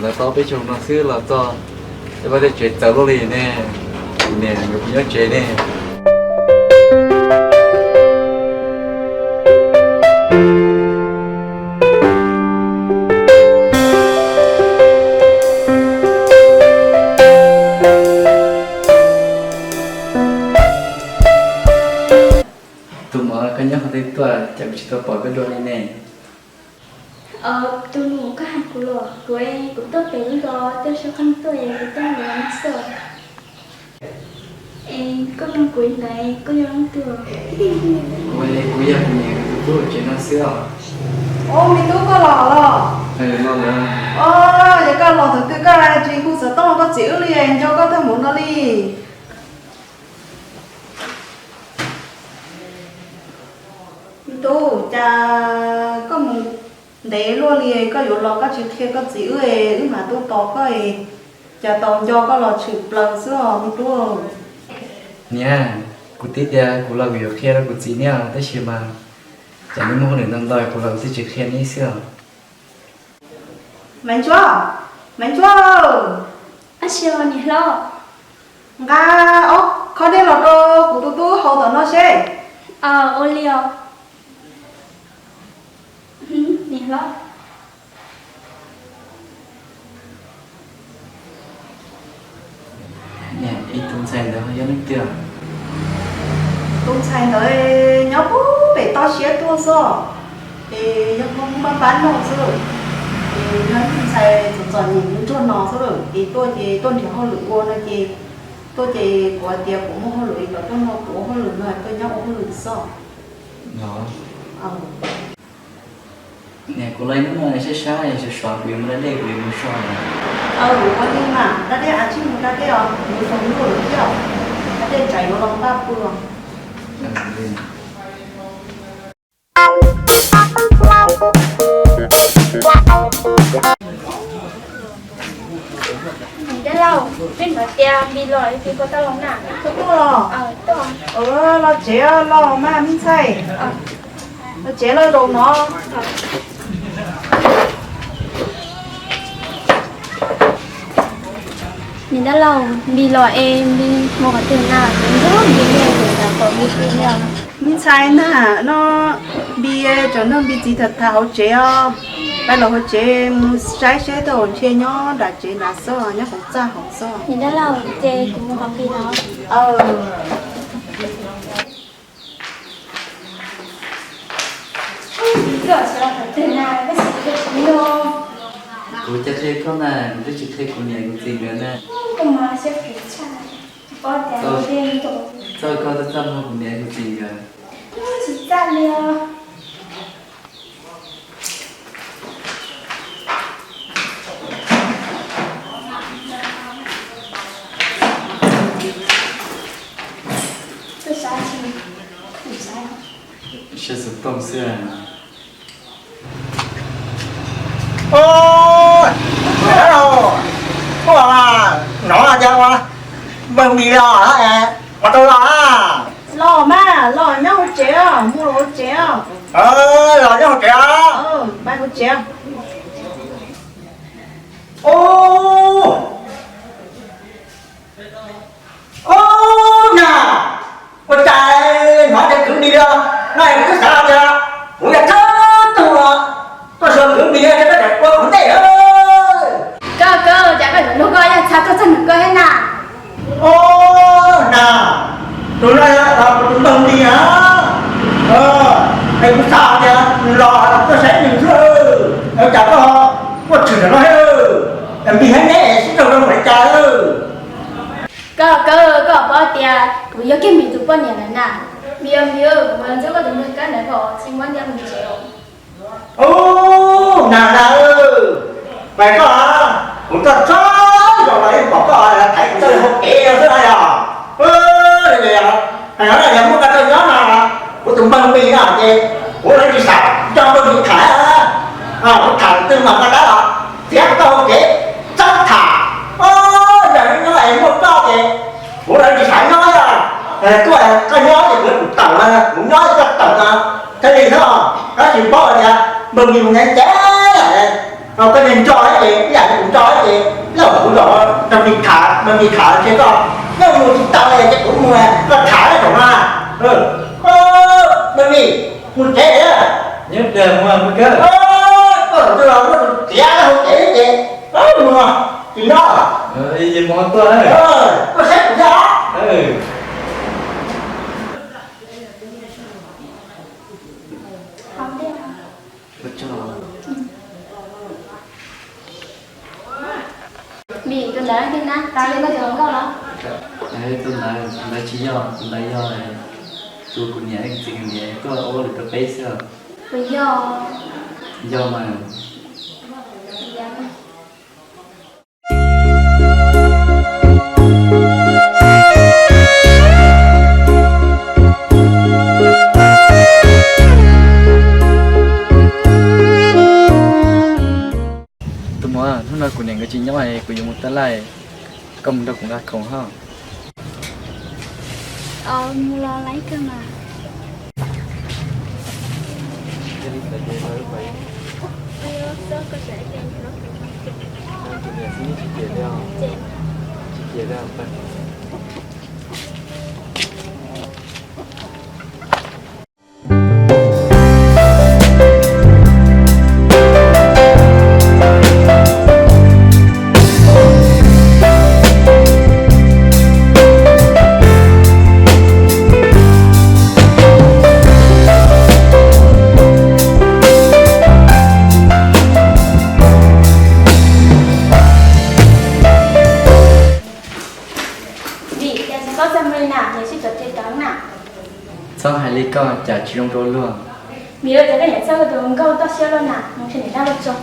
Tau peb xyoos no xwb los txog tej vaj tej tsev txawv luaj li ne, kuv niam nkawd puas nyob tsev ne? Tus muam, koj nyob qhov twg tuaj, cas kuv tsis tau pom koj dua li ne? Tus nus, koj hais kuv los, kuv, kuv tuaj pem lub zos tuaj saib qeej tuaj es kuv tuaj mus no xwb. Es koj nug kuv li ntawd, koj yog leej twg? Kuv, kuv yog kuv niam tus tub tsev no xwb os. Os, me tub, koj los los? Os, yog koj los thaum twg koj tsis hu xov tooj koj txiv wb li, nco koj tag mus no li. Me tub, cas koj mus ntev luaj li, koj yuav los koj tsis qhia koj txiv wb, wb mam tuaj tos koj, cas tau nco koj los tshwm plaws xwb os me tub. Niam, kuv twb tias kuv los kuv yuav qhia rau kuv txiv niam, tab sis mas cas neb muaj hauj lwm ntau ntau, kuv los kuv twb tsis qhia neb xwb os. Maiv Ntsuab, Maiv Ntsuab, niam hlob, nqa ob khob dej los rau kuv tus tub haus tom no seb. Ua li os, niam hlob. Tus ntxhais ntawd yog leej twg? Tus ntxhais ntawd nyob puag pem toj siab tuaj xwb, es yog muaj npab npab noj xwb, es yog tus ntxhais txom txom nyem nruab nrog no xwb, es tuaj ces tuaj nrhiav hauj lwm ua no ces, tuaj ces kuv hais tias kuv muaj hauj lwm es kom tuaj nrog kuv ua hauj lwm no, tuaj nyob ua hauj lwm xwb. Niam, kuv los ib hnub no sab sab, sov sov, kuv yuav mus da dej, kuv yuav mus so lawm. Ua li mas da dej, a tsij mus da dej os, kuv yuav foom ib lub thiab, da dej tsam yuav los npaj pw. Niam dab laug, peb hnov tias Npis los, Npis puas tau los na? Tuaj los? Los tsev los mas me ntxhais. Los tsev los zaum no. Niam dab laug, Npis los es Npis mus qhov twg na? Kuv nrog Npis nyob ces xav pom Npis li os. Me ntxhais na, no Npis tseem nrog Npis txiv tham tham hauv tsev os. Peb los hauv tsev mus saib seb tej zaum ntshe nyob nram tsev nrad xwb, nyob hauv txaj hauv xwb. Niam dab laug, ces kuv mus qhov Npis los. Kuv coj qhia koj na, kuv twb tsis qhia kuv niam kuv txiv nkawd na. Txoj koj txaj txaj muag kuv niam kuv txiv nkawd. Tsis txaj li os. Saib xov tooj xwb. Ua, ua, hnov tias ua npawg Npis los, ua tau los? Los mas, los nyob hauv tsev os, mus hauv tsev os. Los nyob hauv tsev os. Pais hauv tsev. Ub, ub, na, ua cas hnov tias kwv Npis los no es kuv twb xav tias kuv yog thawj tug tuaj xyuas kwv Npis no es koj tseem ua kuv ntej lawm. Koj, koj, cas koj yuav nug koj yog txha tuaj txog nug koj thiab na? Ub, na, tus no yog kuv tus npawg Npis na. Es kuv xav tias nws los tuaj saib nws xwb, es cas koj tuaj tshwm ntawm no thiab? Npis thiab neb sib raug zoo npaum li cas? Koj, koj, koj paub tias kuv yog kiag Npis tus poj niam lawm na. Npis, Npis, kuv mus ntxub koj tus npawg Kab ntawd kom tsis muab ntiab mus tsev os. Ub, na, na, pais koj, kuv tuaj txog zaum no yeej pom koj thaiv kuv txoj hau kev no xwb na yog. Hais no yog muaj koj tuaj nyob no, kuv tus npawg Npis no ces kuv lawv tsis xav nrog npawg Npis tham, kuv tham twg mas koj dab los txiav kuv txoj hau kev txhob tham. Ub, ntawm no nyob es muaj koj ces kuv lawv tsis xav nyob, tuaj koj nyob ces kuv tawm no, kuv nyob koj tawm no, thiaj li no. Koj tsis paub tias npawg Npis mus nyob ces koj nco ces ib yam li kuv nco ces Cov no me tham, no me tham ces koj nyob mus tsis tau ces kuv mus, koj tham na cov no. Me me, mus tsev. Nyob dag mus koj. Koj los mus tiav hauv tsev ces mus, tsis nyob. Mus tuaj, koj saib kuv thiab. Vim tus ntawd thiab na, tsis yog koj tus hluas nkauj los? Tus ntawd, tus ntawd tsis yog, tus ntawd yog tus kuv niam txiv niam koj ua hauj lwm rau peb xwb. Puas yog? Yog mas. Tus muam, hnub no kuv niam nkawd tsis nyob es kuv yuav mus taj laj, koj mus nrog kuv nqa khoom hos. Mus los laiv kawg mas. Vim, cas tsis paub txog Melina, nws sib tuav tes rau na. Txhob hais li koj, cas tsis zoo rau luag. Vim ua cas koj niam txhawj koj tus hluas nkauj toj siab luaj na, nws ntshe niam dab luaj tso.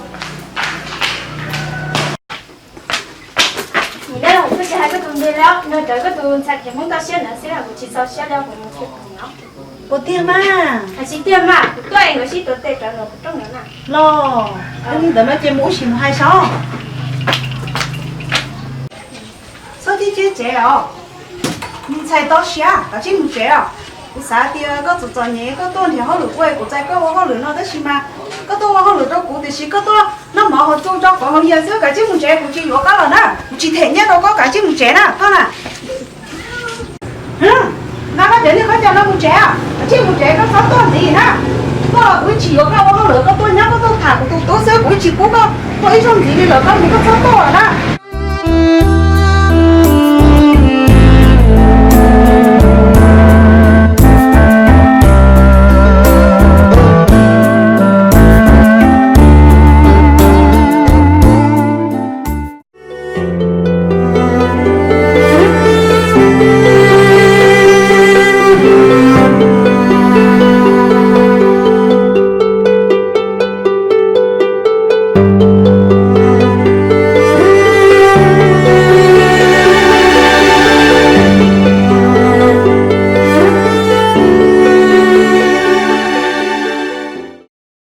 Niam dab los kuj tsis hais koj tus npe li, nrog rawv koj tus ntxhais Hmoob toj siab ntawd xwb, kuv tsis txaus siab li, kuv mus tsev no. Puas tiag mas? Hais tsis tiag mas, kuv tuaj es nkawd sib tuav tes rau ntawm kuv rooj ntawd na. Los, yog li ntawd no ces mus ua si mus hais saib. Txhob tib tsev tsev os. Me ntxhais toj siab, kav tsij mus tsev os. Kuv xav tias koj txom txom nyem koj tuaj nrhiav hauj lwm ua, kuv txais koj ua hauj lwm no tab sis mas koj tuaj ua hauj lwm rau kuv tiam sis koj tuaj noj mov hauv tsuj nrog qhov hauv yias xwb, kav tsij mus tsev, kuv tsis yuav koj lawm na, kuv tsis them nyiaj rau koj, kav tsij mus tsev na koj na. Nqa koj cov niag khaub ncaws no mus tsev, kav tsij mus tsev, koj txhob tuaj ntxiv na. Koj los kuv tsis yuav koj ua hauj lwm, koj tuaj nyob koj tuaj tham kuv tus tub xwb, kuv tsis pub koj tuaj ib zaug ntxiv li lawm, koj mus koj txhob tuaj na.